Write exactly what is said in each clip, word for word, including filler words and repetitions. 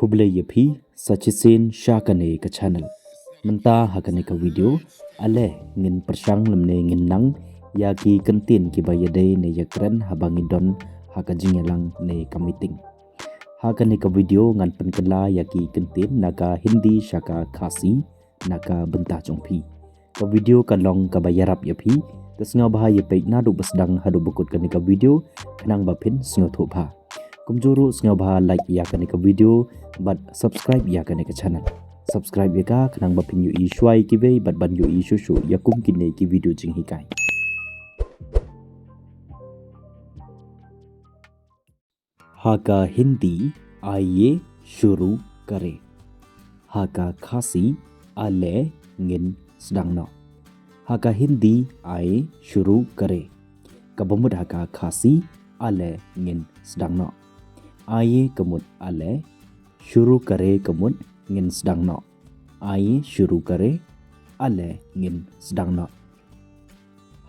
Khublei ïa phi sa shisien sha kane ka channel. Mynta ha kane ka video ale ngin pyrshang lymne ngin nang ïa ki kyntien kiba ïadei ne ïakren haba ngi don ha ka jingïalang ne ka meeting. Ha kane ka video ngan pynkylla ïa ki kyntien na ka Hindi sha ka Khasi na ka bynta jong phi. Ka video ka long kaba ïarap ïa phi. Te sngewbha ïa peit naduh ba sdang haduh ba kut kane ka video khnang ba phin sngewthuh bha. Kumjuh ruh sngewbha like ïa kane ka video bad subscribe ïa kane ka channel. Subscribe ïa ka khnang ba phin ïohi shuwa ïa kiwei bad ban ïohi shuh shuh ïa kum kine ki video jinghikai. Ha ka Hindi, aiye shuru kare. Ha ka Khasi, ale ngin sdang noh. Ha ka Hindi, aiye shuru kare. Kaba mut ha ka Khasi, ale ngin sdang noh. Aiye ka mut ale, shuru kare ka mut ngin sdang noh. Aiye shuru kare, ale ngin sdang noh.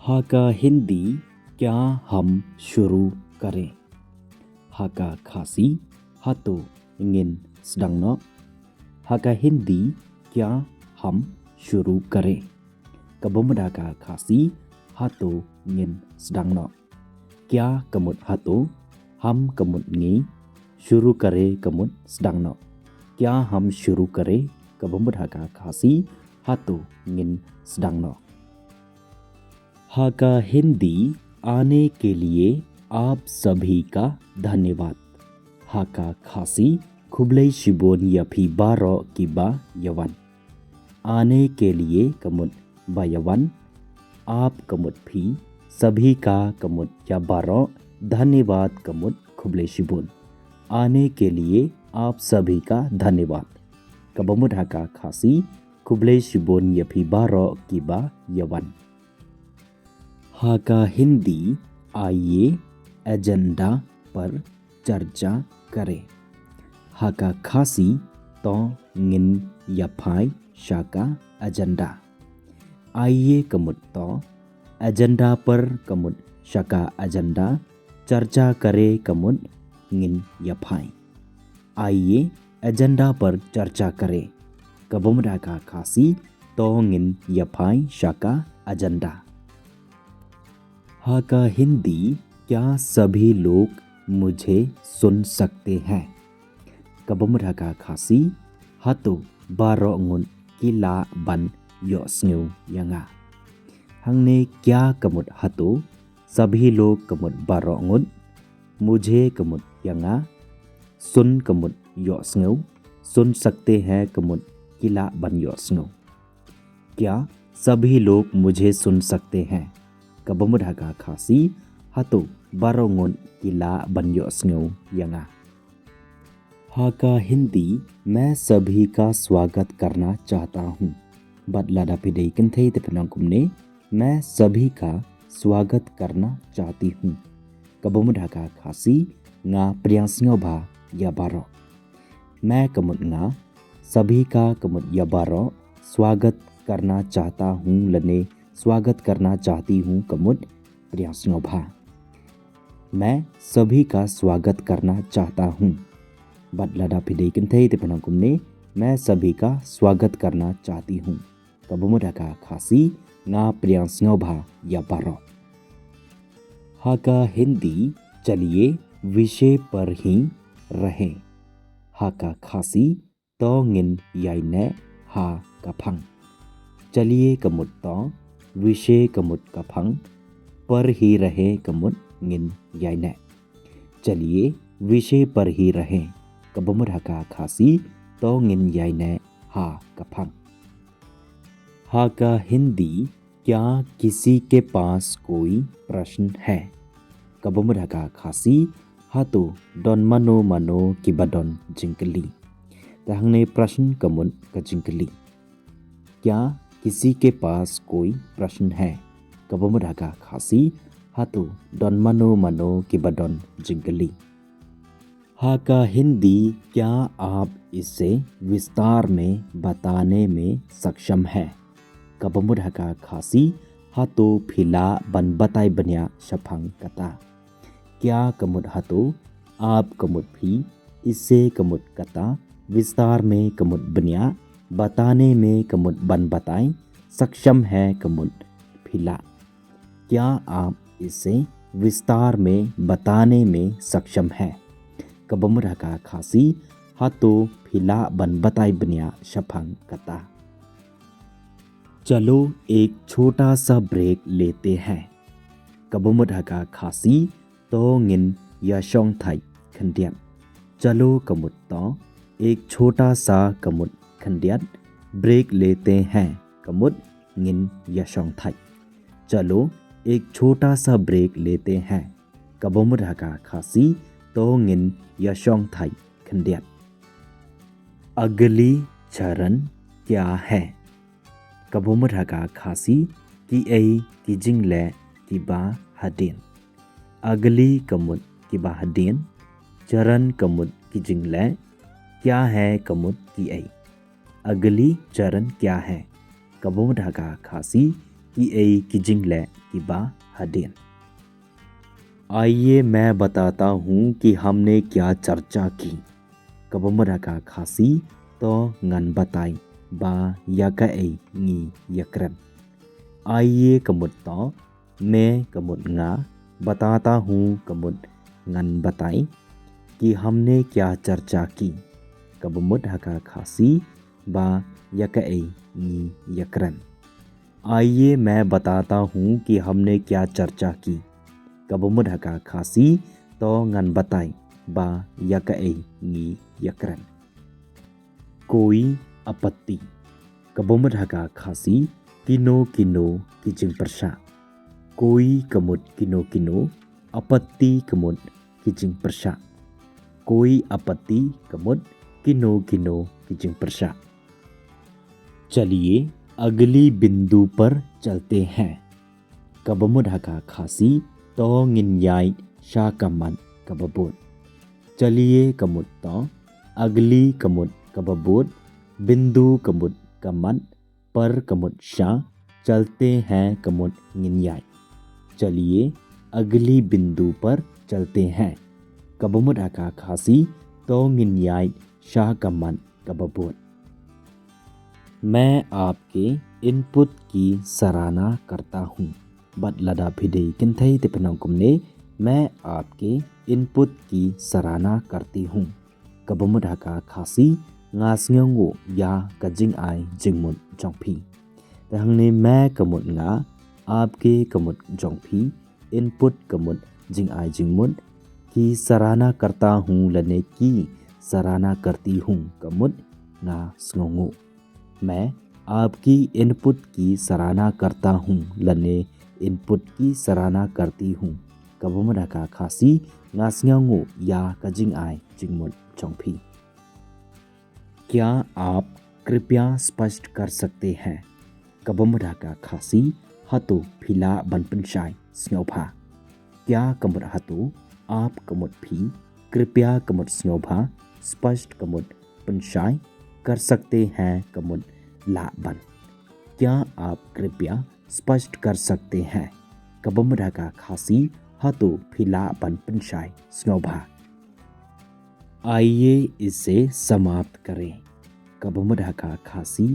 Ha ka Hindi, kya hum shuru kare? Ha ka Khasi, hato ngin sdang noh. Ha ka Hindi, kya hum shuru kare? Kaba mut ha ka Khasi, hato ngin sdang noh. Kya ka mut hato, hum ka mut ngi, shuru kare ka mut sdang noh. Kya hum shuru kare? Kaba mut ha ka Khasi, hato ngin sdang noh. Ha ka Hindi, aane ke liye aap sabhi ka dhanyavad. Ha ka Khasi, khublei shibun ïa phi baroh kiba ïawan. Aane ke liye ka mut ba ïawan, aap ka mut phi, sabhi ka ka mut ïa baroh, dhanyavad ka mut khublei shibun. Aane ke liye aap sabhi ka dhanyavad. Kaba mut ha ka Khasi, khublei shibun ïa phi baroh kiba ïawan. Ha ka Hindi, aiye agenda par charcha kare. Ha ka Khasi, to ngin ïa phai sha ka agenda. Aiye ka mut to, agenda par ka mut sha ka agenda, charcha kare ka mut ngin ïa phai. Aiye agenda par charcha kare. Kaba mut ha ka Khasi, to ngin ïa phai sha ka agenda. Ha ka Hindi, kya sabhi log mujhe sun sakte hain? Kaba mut ha ka Khasi, hato baroh ngut ki lah ban ïohsngew ïa nga? Hangne kya ka mut hato, sabhi log ka mut baroh ngut, mujhe ka mut ïa nga, sun ka mut ïohsngew, sun sakte hain ka mut ki lah ban ïohsngew. Kya sabhi log mujhe sun sakte hain? Kaba mut ha ka Khasi, hato baroh ngut ki lah ban ïohsngew ïa nga? Ha ka Hindi, main sabhi ka swagat karna chahta hoon. Bad lada phi dei kynthei te phin ong kumne, main sabhi ka swagat karna chahti hoon. Kaba mut ha ka Khasi, nga pdiang sngewbha ïa baroh. Main ka mut nga, sabhi ka ka mut ïa baroh, swagat karna chahta hoon lane swagat karna chahti hoon ka mut pdiang sngewbha. Main sabhi ka swagat karna chahta hoon. Bad lada phi dei kynthei te phin ong kumne, main sabhi ka swagat karna chahti hoon. Kaba mut ha ka Khasi, nga pdiang sngewbha ïa baroh. Ha ka Hindi, chaliye vishay par hi rahe. Ha ka Khasi, to ngin ïaineh ha ka phang. Chaliye ka mut to, vishay ka mut ka phang, par hi rahe ka mut ngin ïaineh. Chaliye vishay par hi rahe. Kaba mut ha ka Khasi, to ngin ïaineh ha ka phang. Ha ka Hindi, kya kisi ke paas koi prashn hai? Kaba mut ha ka Khasi, hato don mano mano kiba don jingkylli? Te hangne prashn ka mut ka jingkylli. Kya kisi ke paas koi prashn hai? Kaba mut ha ka Khasi, hato don mano mano kiba don jingkylli? Ha ka Hindi, kya aap ise vistaar mein batane mein saksham hai? Kaba mut ha ka Khasi, hato phi lah ban batai bniah shaphang kata? Kya ka mut hato, aap ka mut phi, ise ka mut kata, विस्तार में ka mut bniah, बताने में ka mut ban batai, सक्षम है ka mut phi lah. क्या आप इसे विस्तार में बताने में सक्षम हैं? Kaba mut ha ka Khasi, hato phi lah ban batai bniah shaphang kata? चलो एक छोटा सा ब्रेक लेते हैं। Kaba mut ha ka Khasi, to ngin ïa shong thait khyndiat. चलो ka mut to, एक छोटा सा ka mut khyndiat, ब्रेक लेते हैं ka mut ngin ïa shong thait. चलो एक छोटा सा ब्रेक लेते हैं. Kaba mut ha ka Khasi, to ngin ïa shong thait khyndiat. अगली चरण क्या है? Kaba mut ha ka Khasi, kiei ki jingleh kiba hadien. अगली ka mut kiba hadien, चरण ka mut ki jingleh, क्या है ka mut kiei. अगली चरण क्या है? Kaba mut ha ka Khasi, kiei ki jingleh kiba hadien. आइए मैं बताता हूँ कि हमने क्या चर्चा की. Kaba mut ha ka Khasi, to ngan batai ba ïa kaei ngi ïa kren. आइए ka mut to, मैं ka mut nga, बताता हूँ ka mut ngan batai, कि हमने क्या चर्चा की. Kaba mut ha ka Khasi, ba ïa kaei ngi ïa kren. आइए मैं बताता हूँ कि हमने क्या चर्चा की. Kaba mut ha ka Khasi, to ngan batai ba ïa kaei ngi ïa kren. कोई आपत्ति. Kaba mut ha ka Khasi, kino kino ki jingpyrshah. कोई ka mut kino kino, आपत्ति ka mut ki jingpyrshah. कोई आपत्ति ka mut kino kino ki jingpyrshah. चलिए अगली बिंदु पर चलते हैं. Kaba mut ha ka Khasi, to ngin ïaid sha ka mat kaba bud. चलिए ka mut to, अगली ka mut kaba bud, बिंदु ka mut ka mat, पर ka mut sha, चलते हैं ka mut ngin ïaid. चलिए अगली बिंदु पर चलते हैं. Kaba mut ha ka Khasi, to ngin ïaid sha ka mat kaba bud. मैं आपके इनपुट की सराहना करता हूँ. Bad lada phi dei kynthei te phin ong kumne, मैं आपके इनपुट की सराहना करती हूँ. Kaba mut ha ka Khasi, nga sngewnguh ïa ka jingai jingmut jong phi. Te hangne मैं ka mut nga, आपके ka mut jong phi, इनपुट ka mut jingai jingmut, की सराहना करता हूँ lane की सराहना करती हूँ ka mut nga sngewnguh. मैं आपकी इनपुट की सराहना करता हूँ lane इनपुट की सराहना करती हूँ. Kaba mut ha ka Khasi, nga sngewnguh ïa ka jingai jingmut jong phi. क्या आप कृपया स्पष्ट कर सकते हैं? Kaba mut ha ka Khasi, hato phi lah ban pynshai sngewbha. क्या ka mut hato, आप ka mut phi, कृपया ka mut sngewbha, स्पष्ट ka mut pynshai, कर सकते हैं ka mut lah ban. क्या आप कृपया स्पष्ट कर सकते हैं? Kaba mut ha ka Khasi, hato phi lah ban pynshai sngewbha. आइए इसे समाप्त करें. Kaba mut ha ka Khasi,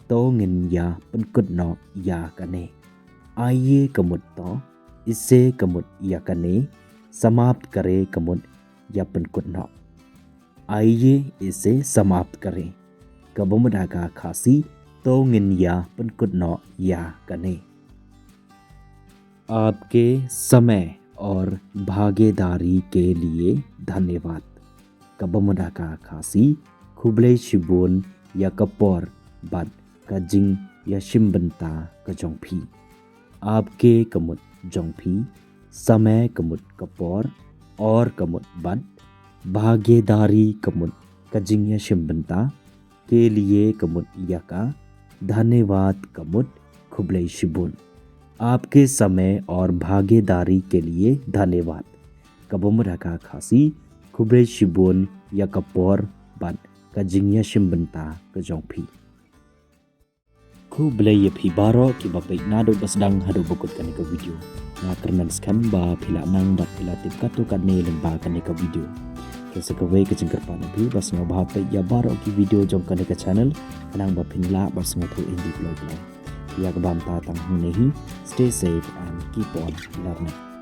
to ngin ïa pynkut noh ïa kane. आइए ka mut to, इसे ka mut ïa kane, समाप्त करें ka mut ïa pynkut noh. आइए इसे समाप्त करें. Kaba mut ha ka Khasi, to ngin ïa pynkut noh ïa kane. आपके समय और भागीदारी के लिए धन्यवाद. Kaba mut ha ka Khasi, khublei shibun ïa ka por bad ka jingïashim bynta ka jong phi. आपके ka mut jong phi, समय ka mut ka por, और ka mut bad, भागीदारी ka mut ka jingïashim bynta, के लिए ka mut ïa ka, धन्यवाद ka mut khublei shibun. आपके समय और भागीदारी के लिए धन्यवाद. Kaba mut ha ka Khasi, khublei shibun ïa ka por bad ka jingïashim bynta ka jong phi. Khublei ïa phi baroh kiba peit naduh ba sdang haduh ba kut kane ka video. Nga kyrmen skhem ba phi la nang bad phi la tip katto katne lyngba kane ka video. Te sa kawei ka jingkyrpad na phi ba sngewbha peit ïa baroh ki video jong kane ka channel, khnang ba phin lah ban sngewthuh Hindi kloi kloi. Ïa kaba mynta tang hangne hi, stay safe and keep on learning.